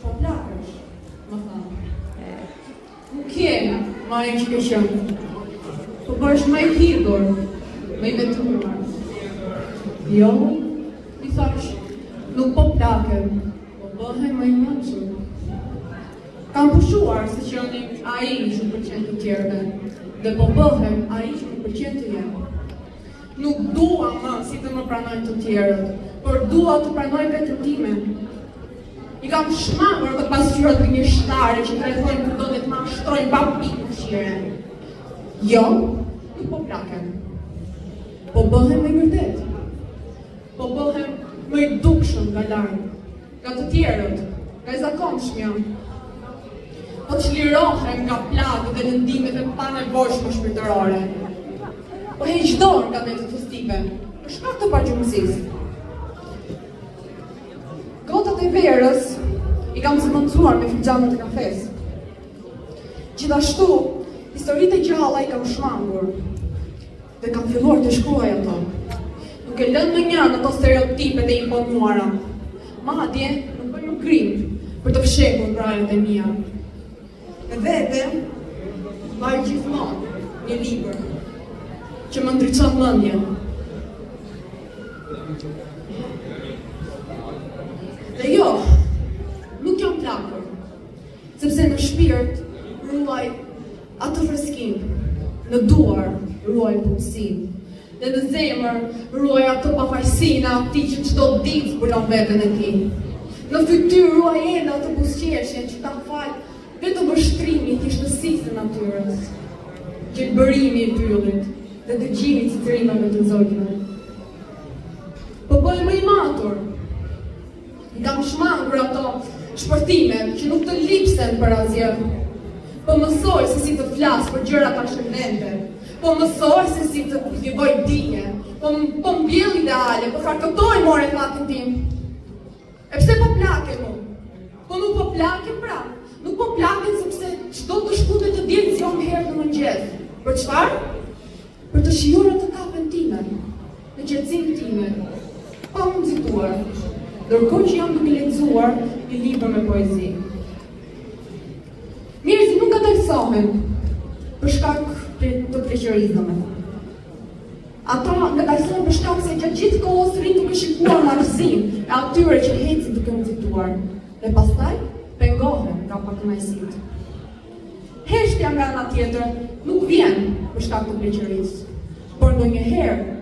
Po plakesh, më thanë. Nuk je më ajo që ke qenë. Po bëhesh më i hidhur, më i vetmuar. Jo, i thashë, nuk po plakem, po bëhem më i mençur. Kam pushuar së qeni ai që u pëlqen të tjerëve dhe po bëhem ai që më pëlqen të jem. Nuk dua më si të më pranojnë të tjerët, por dua të pranoj veten time. I kam shmangur ato pasqyrat gënjeshtare që të rrethojnë kudo dhe të mashtrojnë pa pikë mëshire. Jo, nuk po plakem. Po bëhem më i vërtetë. Po bëhem më i dukshëm nga larg, nga të tjerët, nga e zakonshmja. Po çlirohem nga plagët dhe lëndimet e panevojshme shpirtërore. Po heq dorë nga netët festive, për shkak të pagjumësisë. Gotat e verës i kam zëvendësuar me filxhanët e kafesë. Gjithashtu, historitë e gjalla i kam shmangur dhe kam filluar të shkruaj ato, duke lënë mënjanë ato stereotipet e imponuara. Madje, nuk bëj më grim për të fshehur rrajët e mia. Me vete, mbaj gjithmonë një libër që më ndriçon mendjen. Dhe jo, nuk jam plakur, sepse në shpirt ruaj atë freskinë, në duar ruaj butësinë, dhe në zemër ruaj atë pafajësinë e atij që çdo ditë zbulon veten e tij. Në fytyrë ruaj ende atë buzëqeshjen që ta fal vetëm vështrimi i thjeshtësisë së natyrës, gjelbërimi i pyllit dhe dëgjimi i cicërimave të zogjve. Po bëhem më i matur, I kam shmangur ato shpërthime që nuk të lipsen për asgjë. Po mësoj se si të flas për gjëra transcendente. Po mësoj se si të kultivoj dije. Po, po mbjell ideale, po farkëtoj more fatin tim. E pse po plakem unë? Po nuk po plakem pra. Nuk po plakem sepse çdo të shkutë e të diel zgjohem herët në mëngjes. Për çfarë? Për të shijuar atë kafen time, në qetësinë time, pa u nxituar, ndërkohë që jam duke lexuar një libër me poezi. Njerëzit nuk ngadalësohen për shkak të, të pleqërisë, domethënë. Ata ngadalësohen për shkak se gjatë gjithë kohës rrinë duke shikuar marrëzinë e atyre që ecin duke u nxituar dhe pastaj pengohen nga pakënaqësitë. Heshtja nga ana tjetër nuk vjen për shkak të pleqërisë, por ndonjëherë.